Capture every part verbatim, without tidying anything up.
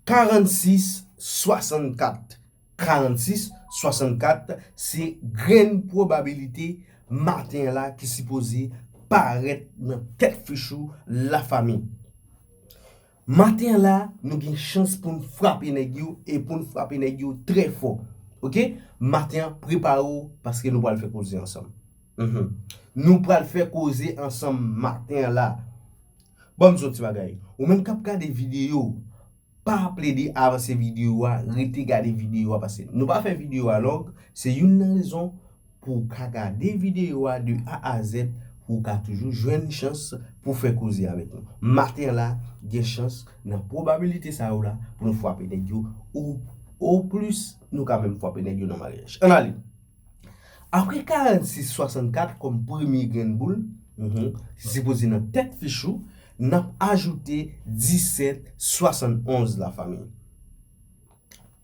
Karannsis swasannkat. Karannsis swasannkat se grenn pwobabilite maten an la ki sipoze parèt nan tèt fich ou, lafanmi. Maten an la, nou gen chans pou n frape nèg yo e pou n frape nèg yo trè fò. Oke? Maten an, prepare w paske nou pral fè koze ansanm. Mhm. Nou pral fè koze ansanm maten an la. Ban m di w yon ti bagay. Ou menm k ap gade videyo, pa plede avanse videyo a, rete gade videyo a paske nou pa fè videyo a long. Se youn nan rezon pou w ka gade videyo a de A a Z, pou w ka toujou jwenn chans pou fè koze avèk nou. Maten an la, gen chans nan pwobabilite sa yo la pou nou frape nèg yo, ou, o plis, nou ka menm frape nèg yo nan maryaj. Ann ale. Apre karannsis swasannkat kòm premye grenn boul, mhm, ki sipoze nan tèt fich ou, n ap ajoute disèt swasannonz, lafanmi.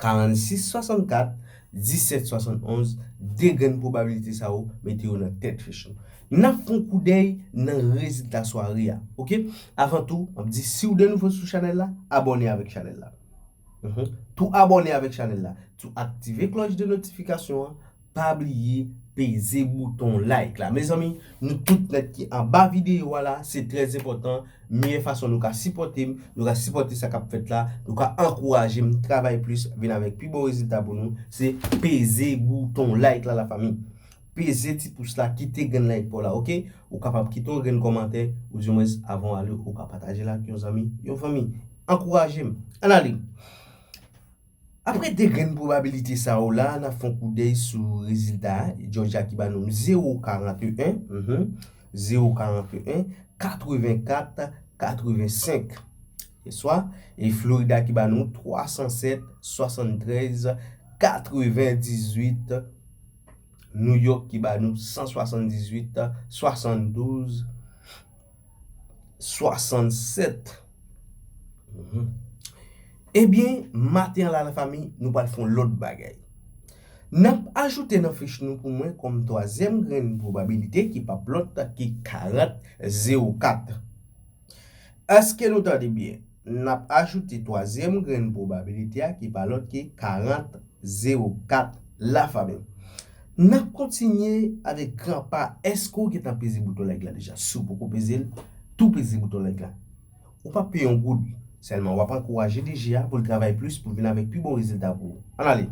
Karannsis swasannkat, disèt swasannonz, de grenn pwobabilite sa yo, mete yo nan tèt fich nou. N ap fè yon koudèy nan rezilta sware a. Oke? Avan tou, m ap di, si w de nouvo sou chanèl la, abòne avèk chanèl la. Mhm. Tou abòne avèk chanèl la. Tou aktive klòch de notifikasyon an. Pa bliye peze bouton like la. Mezanmi, nou tout nèt ki anba videyo a la, se trè enpòtan. Meyè fason nou ka sipòte m, nou ka sipòte sa k ap fèt la, nou ka ankouraje m travay plis, vin avèk pi bon rezilta pou nou, se peze bouton like la, lafanmi. Peze ti pous la, kite grenn like pa w la, oke? Ou kapab kite yon grenn kòmantè, oudimwens, avan w ale, ou ka pataje l ak yon zanmi, yon fanmi. Ankouraje m. Ann ale. Apre de grenn pwobabilite sa yo la, n ap fè yon koudèy sou rezilta a. Georgia ki ba nou zewo karannteyen, mhm, zewo karannteyen, katrevenkat, katrevensenk. Yèswa, e Florida ki ba nou twa san sèt, swasanntrèz, katrevendizuit. New York ki ba nou san swasanndizuit, swasanndouz, swasannsèt. Mhm. Ebyen, maten an la, lafanmi, nou pral fè yon lòt bagay. N ap ajoute nan fich nou pou mwen kòm twazyèm grenn pwobabilite ki p ap lòt ki karant zewo kat. Èske nou tande byen? N ap ajoute twazyèm grenn pwobabilite a ki pa lòt ki karant zewo kat, lafanmi. N ap kontinye avèk gran pa. Èske w gentan peze bouton like la deja? Si w poko peze l, tou peze bouton like la. Ou p ap peye yon goud. Sèlman, w ap ankouraje D J a pou l travay plis, pou l vin avèk pi bon rezilta pou ou. Ann ale.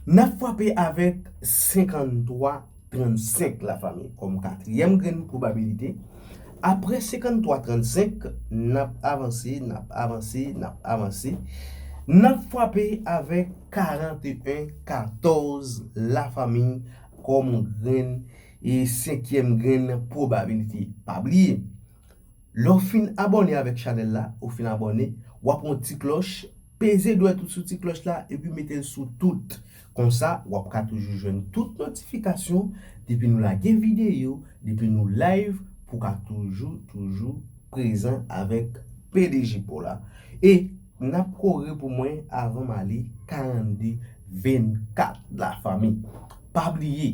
N ap frape avèk senkanntwa trannsenk, lafanmi, kòm katriyèm grenn pwobabilite. Apre senkanntwa trannsenk, n ap avanse, n ap avanse, n ap avanse. N ap frape avèk karanteyen katòz, lafanmi, kòm grenn e senkyèm grenn pwobabilite. Pa bliye, lè w fin abòne avèk chanèl la, ou fin abòne, w ap wè yon ti klòch, peze dwèt ou sou ti klòch la, epi mete l sou tout. Konsa, w ap ka toujou jwenn tout notifikasyon depi nou lage videyo, depi nou live, pou w ka toujou, toujou prezan avèk P D J Pro la. E n ap kore pou mwen avan m ale, karannde vennkat, lafanmi. Pa bliye,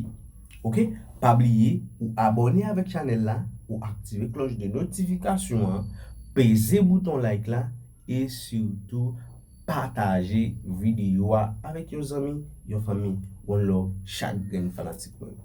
oke? Pa bliye, ou abòne avèk chanèl la, ou aktive klòch de notifikasyon an, peze bouton like la, e sitou pataje videyo a avèk yon zanmi, yon fanmi. One love, chak grenn fanatik mwen.